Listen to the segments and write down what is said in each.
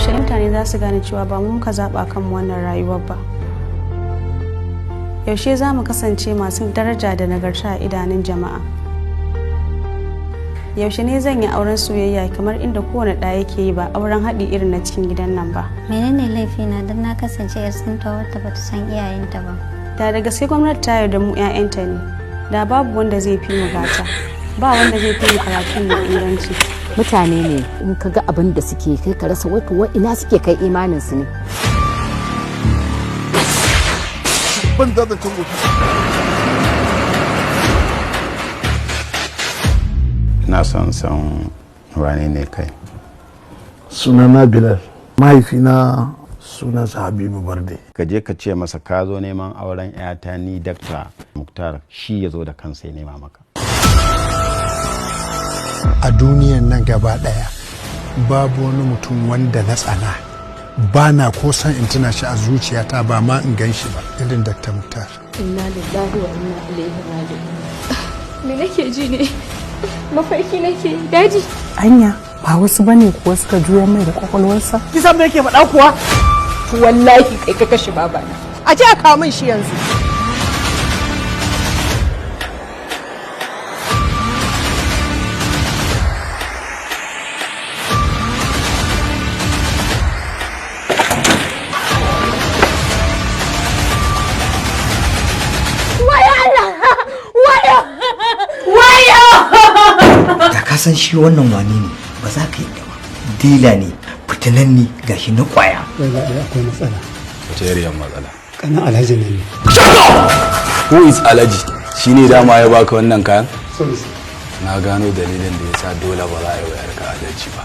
Yaushe mutane za su gane cewa ba mu muka zaɓa kanmu wannan rayuwar ba? Yaushe za mu kasance masu daraja da nagarta a idanun jama'a? Yaushe ne zan yi auren soyayya kamar inda kowane ɗa yake yi, ba auren haɗi irin na cikin gidan nan ba? Menene laifina don na kasance 'yar tsintuwa wadda bata san iyayenta ba? Da da gaske gwamnati ta yarda mu 'ya'yanta ne, da babu wanda zai fi mu gata, ba wanda zai fi mu karatu mai inganci. Mutane ne in ka ga abin da suke kai, ka rasa wai ina suke kai imanin su ne. Ban da zancen gobe. Ina son san wane ne kai. Sunana Bilal, mahaifina sunansa Habibu Barde. Ka je ka ce masa ka zo neman auren 'yata, ni Dakta Muktar, shi ya zo da kansa ya nema maka. A duniyan nan gaba daya babu wani mutum wanda na tsana, ba na ko san in tuna shi a zuciyata, ba ma in gan shi ba, irin Dr. Muktar. Inna lillahi wa inna ilaihi raji'un. Me nake ji ne? Mafarki nake, daji. Anya ba wasu bane kuwa suka juya mai da kwakwalwarsa? Kisan me yake faɗa kuwa? Wallahi kai ka kashe babana. A ce a kawo min shi yanzu. Waya Allah! Waya! Waya! Da ka san shi wannan wane ne, ba za ka yadda ba. Dila ne fitinanni, gashi na kwaya. Wai ba akwai matsala. Wace iriyar matsala? Kanan Alhaji ne. Who is Alhaji? Shine dama ya baka wannan kayan? Na gano dalilin da yasa dole ba za a yi wa yarka adalci ba.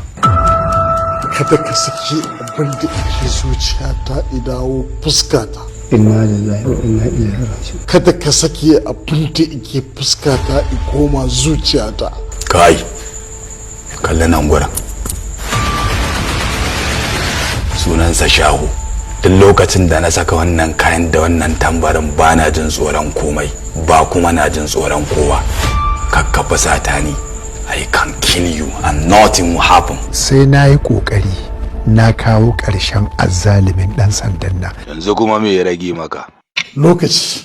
Kada ka saki abin da ke zuciyata idawo fuskata. Inna lillahi wa inna ilaihi raji'un. Kada ka saki abin da ke fuskata i koma zuciyata. Kai, kalli nan gurin. Sunansa Shahu. Duk lokacin da na saka wannan kayan da wannan tambarin, ba na jin tsoron komai, ba kuma na jin tsoron kowa. Kakkafa sata ni, I can kill you and nothing will happen. Sai na yi kokari na kawo ƙarshen azzalumin ɗan sandan nan. Yanzu kuma me ya rage maka? Lokaci.